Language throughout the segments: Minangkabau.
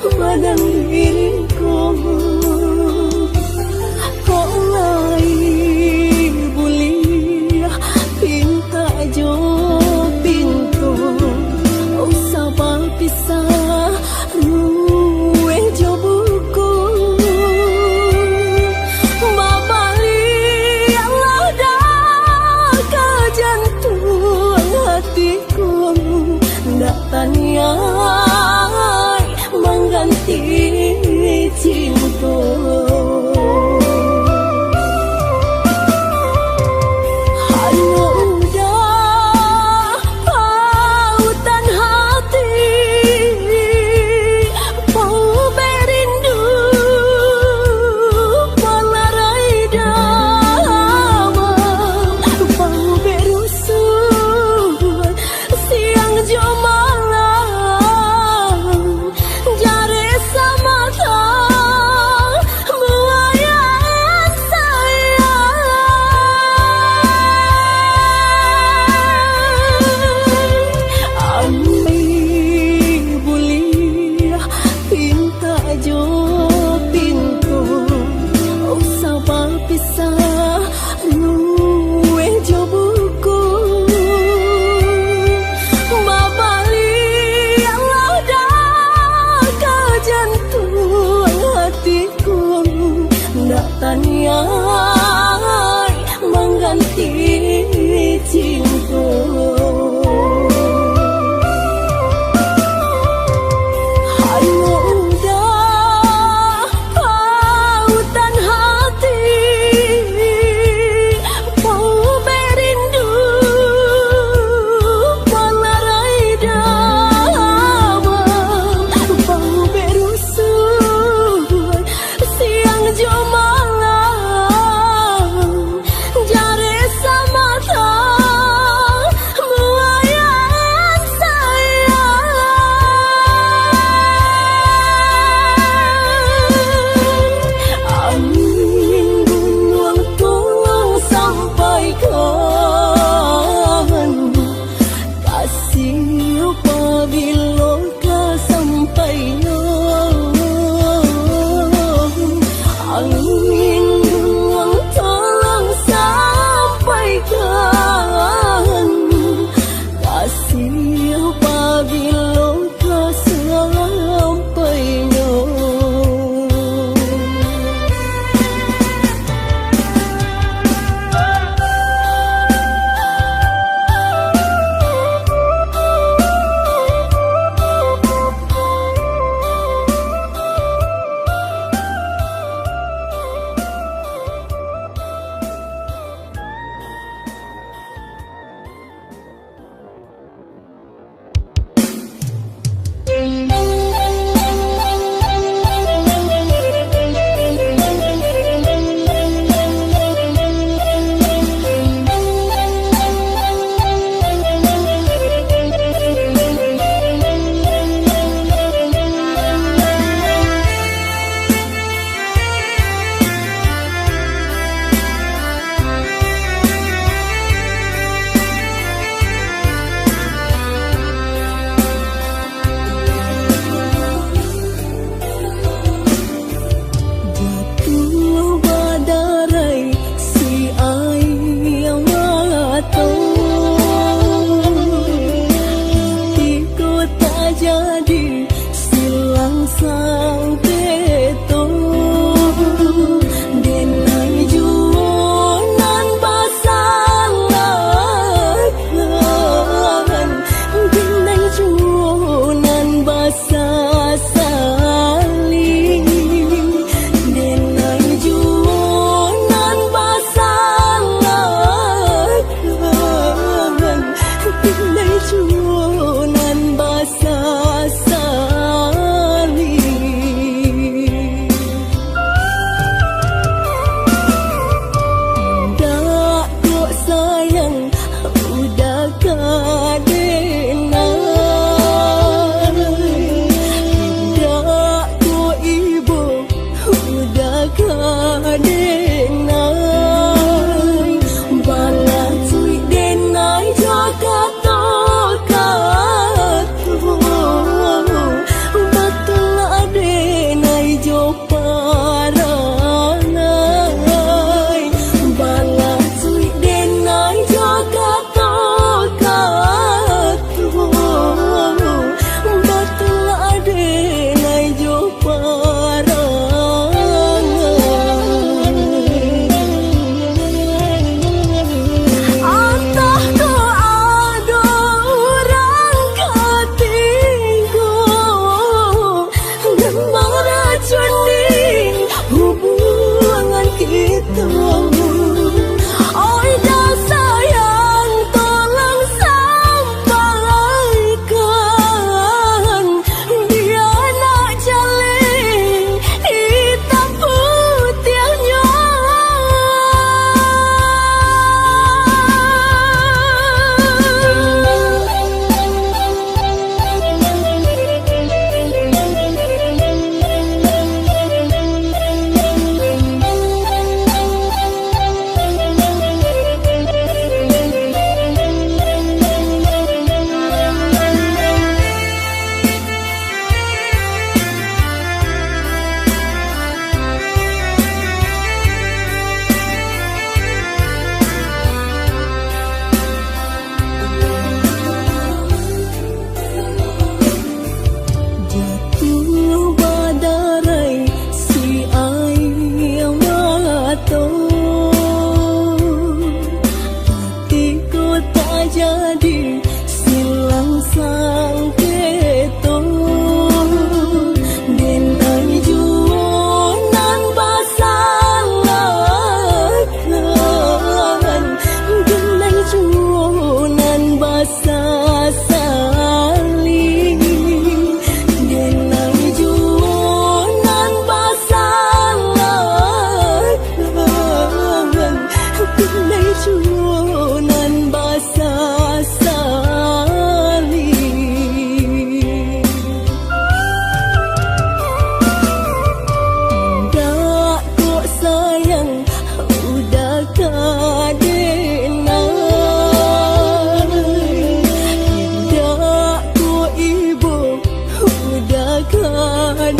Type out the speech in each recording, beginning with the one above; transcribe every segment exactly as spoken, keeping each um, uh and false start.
Badan diri ko, kok lai buliah pintak jo pintu, usah bapisah rueh jo buku. Babaliaklah dah ka jantuang hati ku, ndak taniai mangganti cinto. Hanyo udah pautan hati, paubek rindu, palarai damam, paubek rusuah, siang jo malam, jarek samata, buayan sayang. Andai buliah pintak jo pintu, usah bapisah rueh jo buku. Babaliaklah dah ka jantuang hati ku, ndak taniai mangganti cinto. Hanyo udah pautan hati, paubek rindu, palarai damam, paubek rusuah, siang jo malam, jarek samata,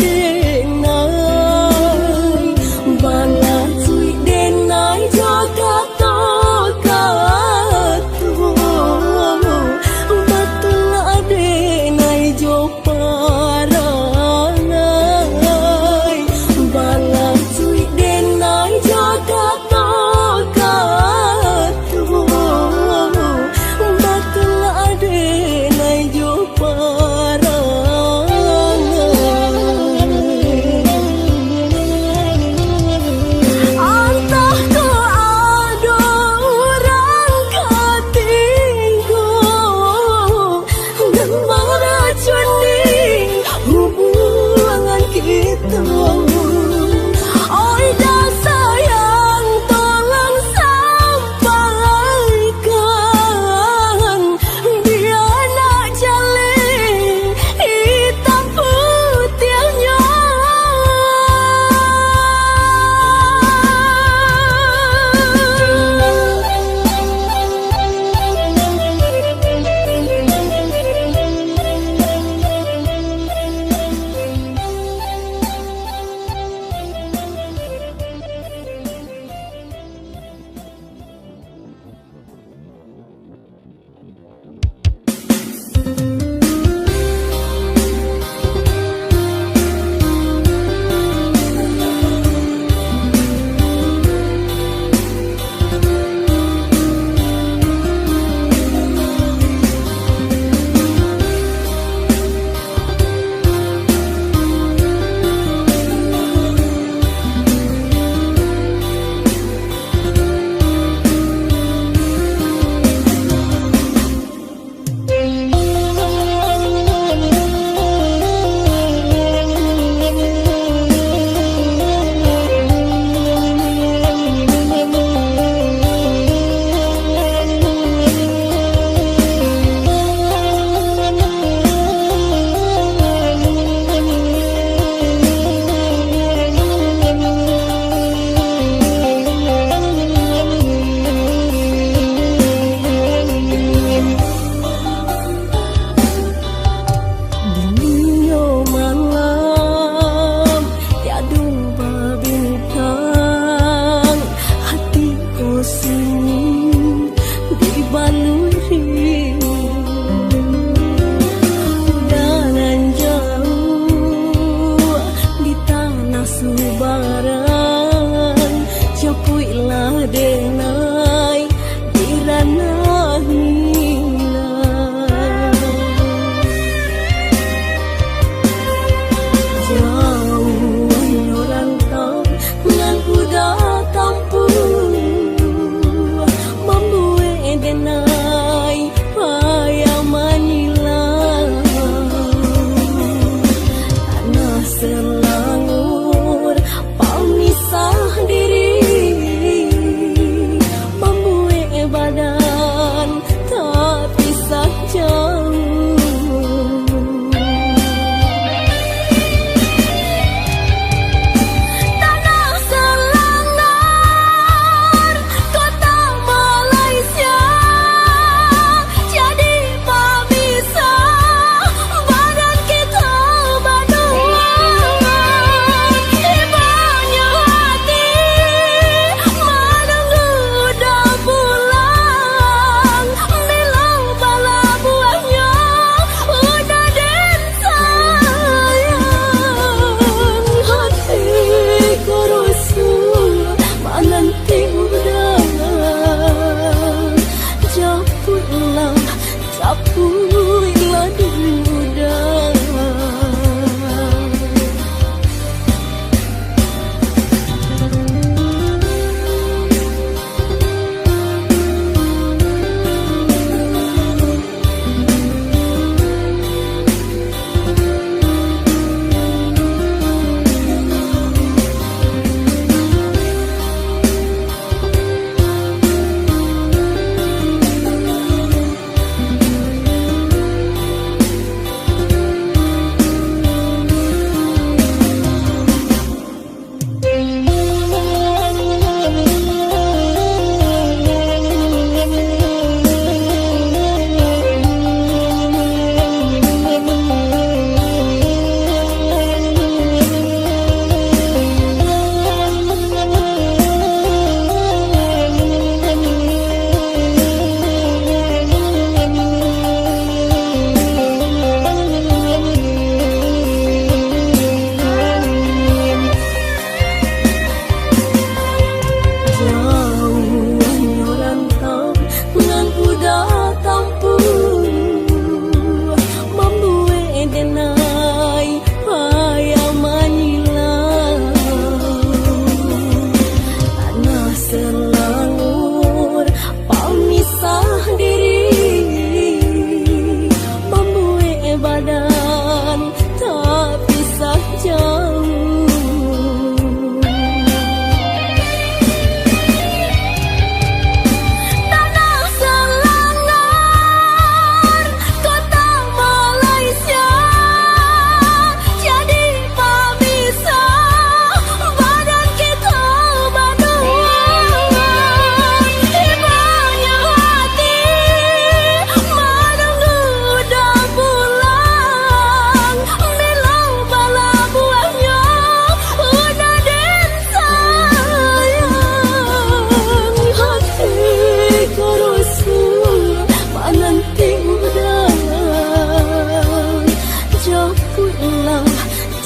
Denai, balacuik denai jo kato-kato. Batua denai jo parangai, balacuik denai jo kato-kato. Batua denai jo parangai. Antah ko ado urang katinggo nan maracuni hubungan kito. Oi, da sayang, tolong sampaikan, bia nak jaleh itam putiahnyo.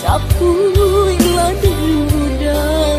Sapuiklah dudah.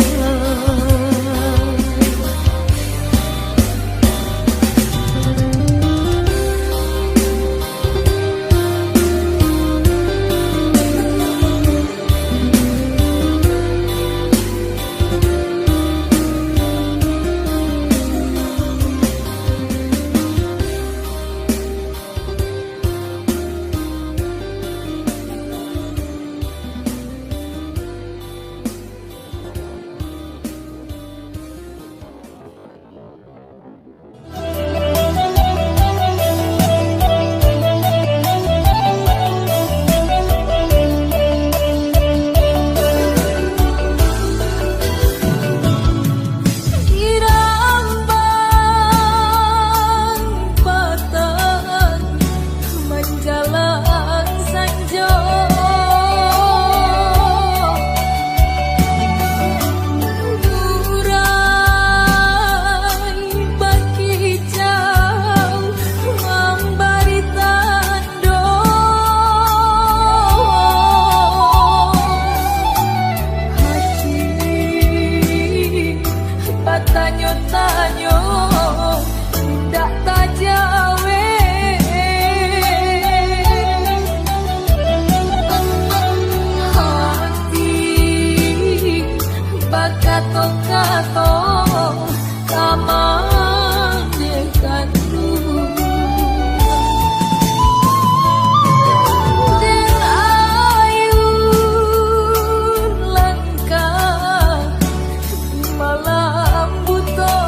Dirambang patang manjalang sanjo. Murai bakicau mambari tando. Hati batanyo-tanyo indak tajawek. Hati bakato-kato ka mandekan lu. Den ayun langkah malam buto.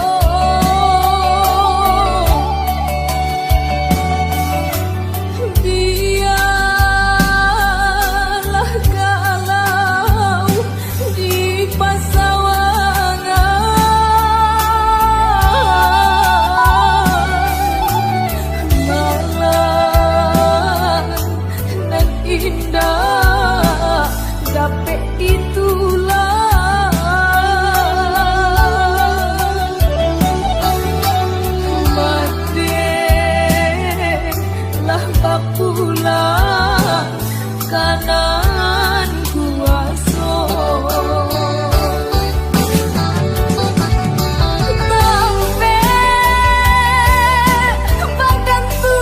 Bialah galau di pasawangan, malam nan indak dapek ditulang. Mandeh lah bapulang ka nan kuaso. Tampek badan tu,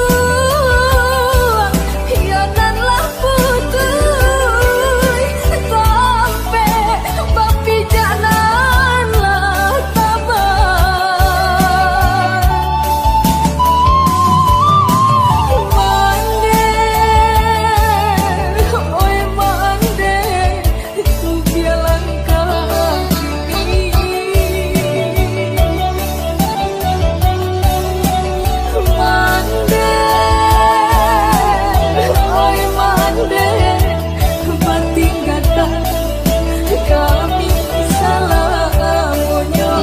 iyo nan lah putuih. Tampek bapijak nan lah tabang. Mandeh, oi mandeh, ku bialang kaki. Mandeh, oi mandeh, batinggakan kami salamonyo.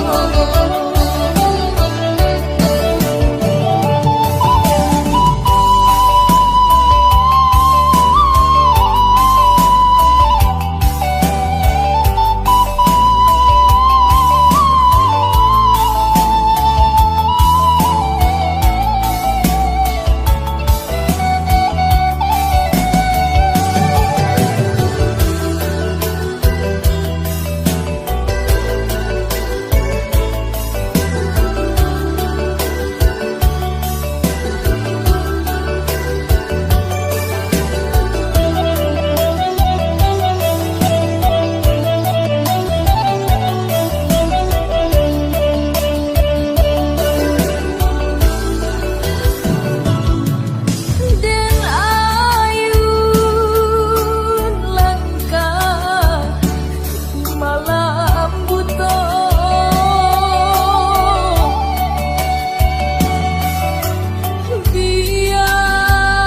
Den ayun langkah malam buto.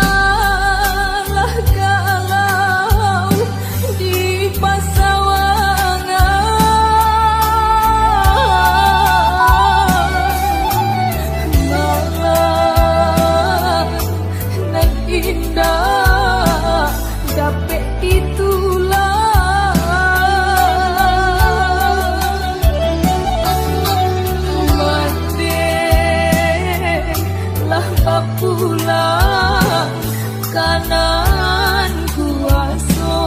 Bialah galau di pasawangan, malam nan indak dapek ditulang. Mandeh lah bapulang ka nan kuaso.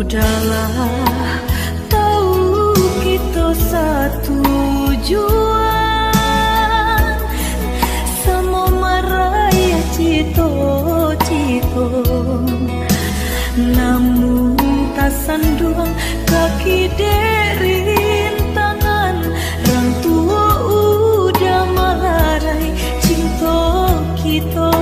Dalah tau kito satujuan, samo maraih cito-cito. Namun tasanduang kaki dek rintangan, rang tuo udah malarai cinto kito.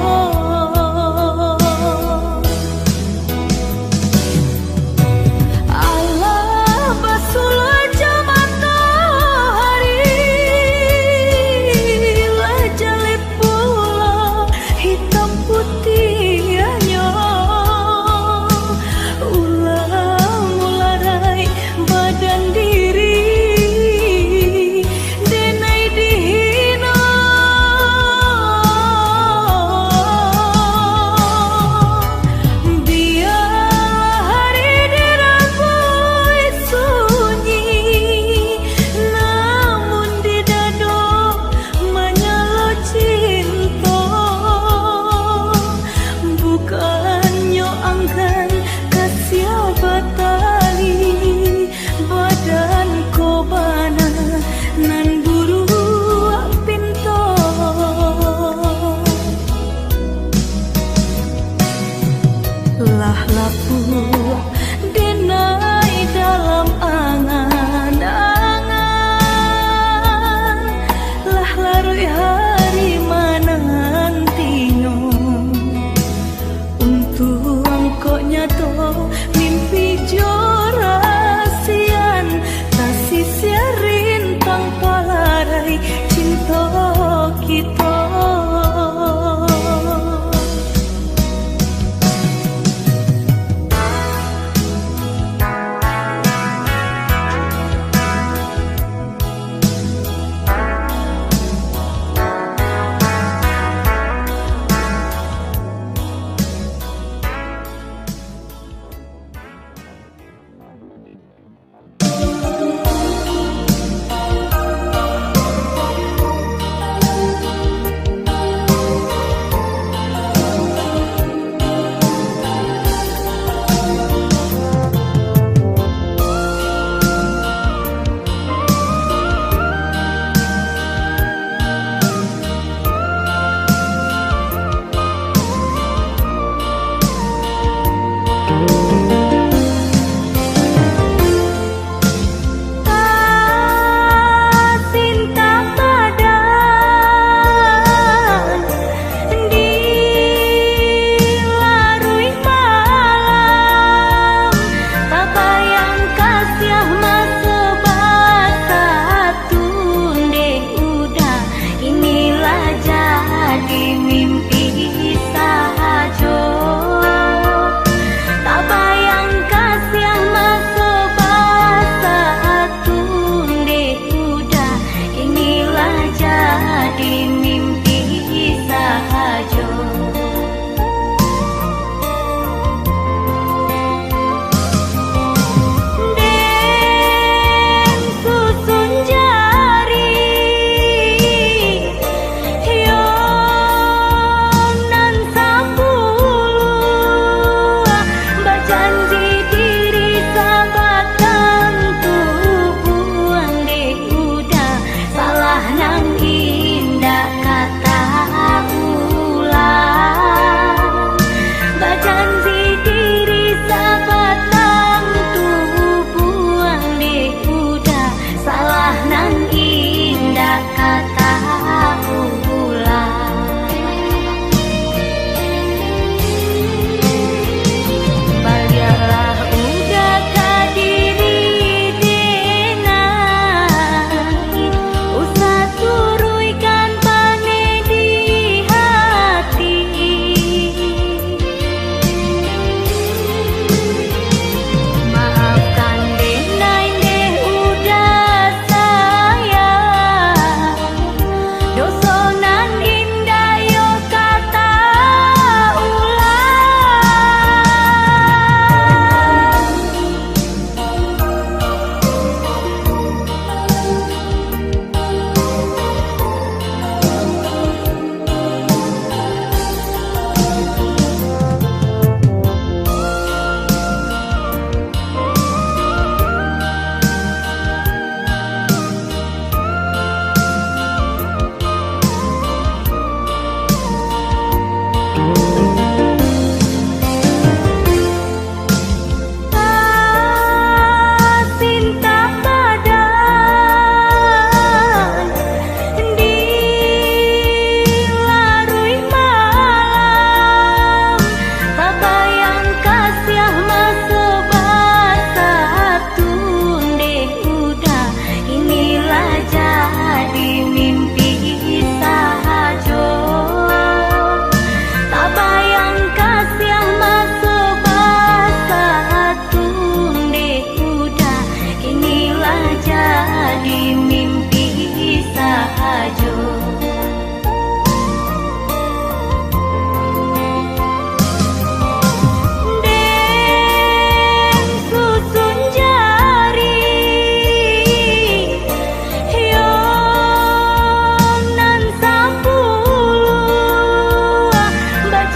Alah basulah jo matoari, lah jaleh pulo hitam putiahnyo. Ulah mularai badan diri, denai dihino. Bialah hari dirabui sunyi, namun di dado manyalo cinto. Bukannyo anggan ka sia batali, badan ko bana nan buruak pinto. Lah lapuak denai dalam angan-angan, lah laruik hari manantinyo. Untuang kok nyato mimpi jo rasian, tasisia rintang palarai cinto kito.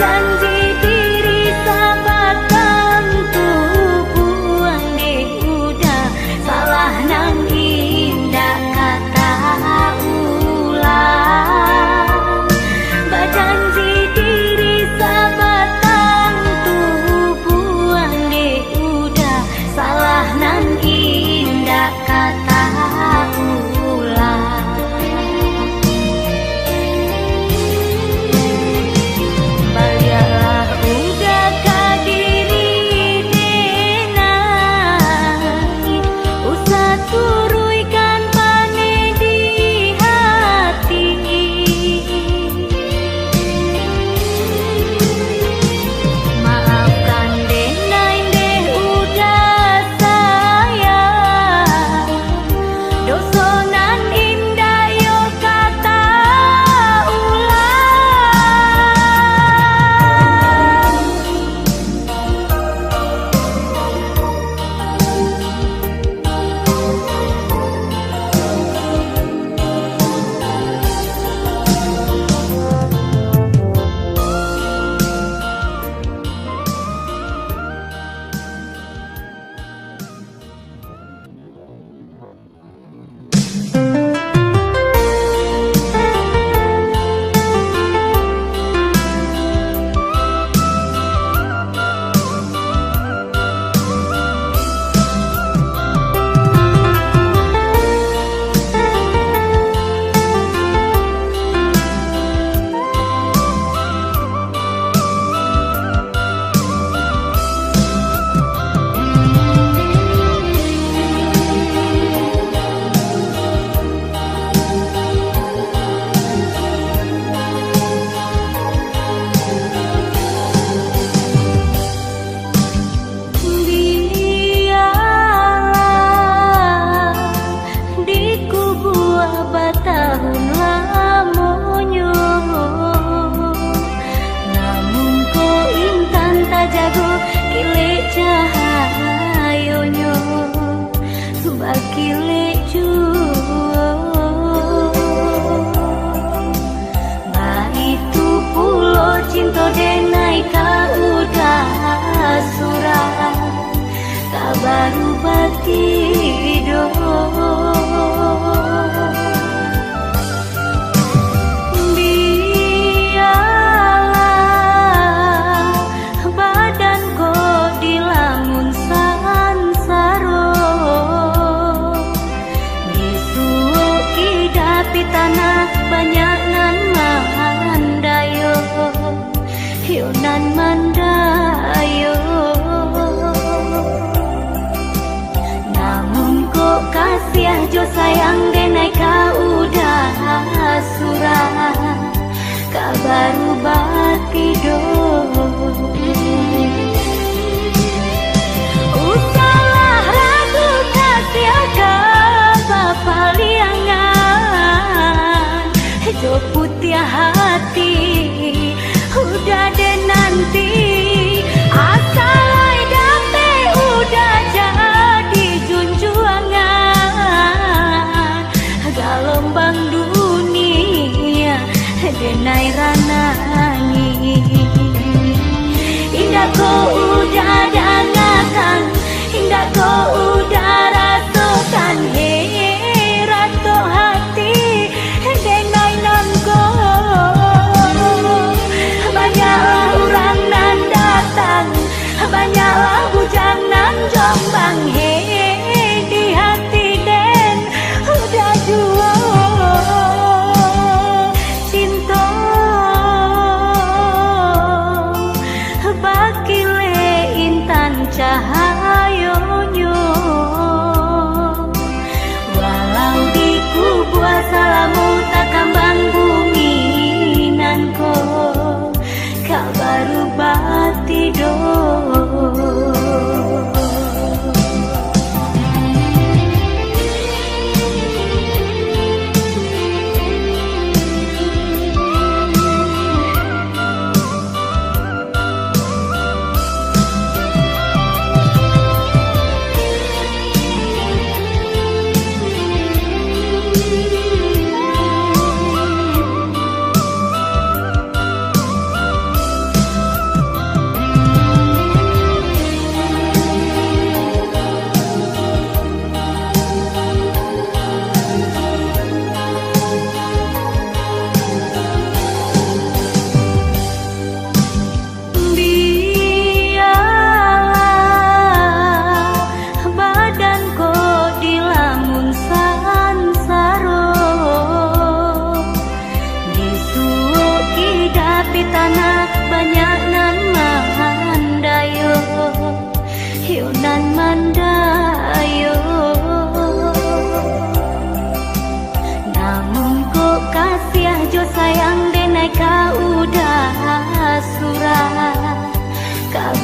Janji diri sabatang tubuah dek udah, salah nan indak ka taulang. Bajanji diri sabatang tubuah dek udah, salah nan indak ka taulang. Baliaklah udah ka diri denai, usah turuikan paneh di hati. Maafkan denai deh udah sayang, doso nan indak yo ka taulang. Bialah dikubua batahun lamonyo, namun kok intan tajago kilek cahayonyo bakilek juo. Baitu pulo cinto denai ka udah surang, ka baru batido. Bialah badan ko dilamun sansaro, disuoki dapi tanah banyak nan mandayo, yo nan mandayo. Namun kok kasiah jo sayang denai ka udah surang, ka baru batido. Usahlah ragu kasiah ka bapaliangan, jo putiah hati udah den nanti, asa lai dapek udah jadi junjuangan. Galombang dunia denai ranangi, indak ko udah dangakan, indak ko udah rasokan, hei ratok hati denai nan ko. Banyaklah urang nan datang, banyaklah bujang nan jombang, hei di hati den udah juo cinto bakilek intan cahayonyo. Walau dikubua salamo takambang bumi nan ko, ka baru batido.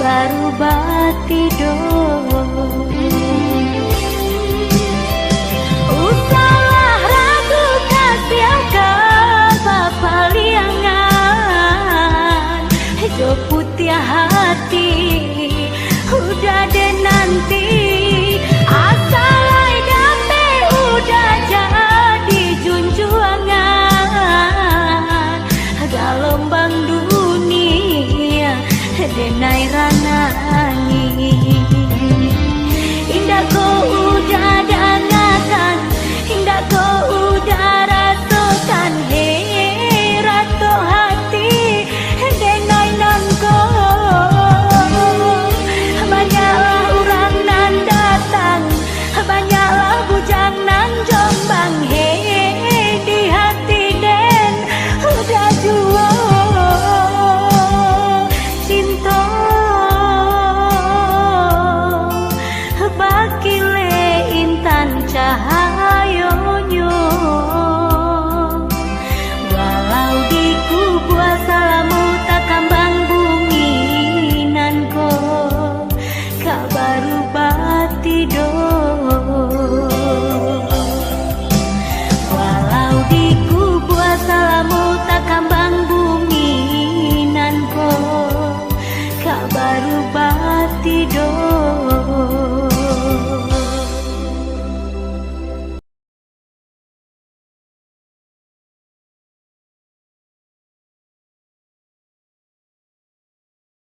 Baru batido. Usahlah ragu, kasiah ka bapaliangan. Jo putiah hati, udah den nanti. Asa lai dapek, udah jadi junjuangan. Galombang dunia, denai ran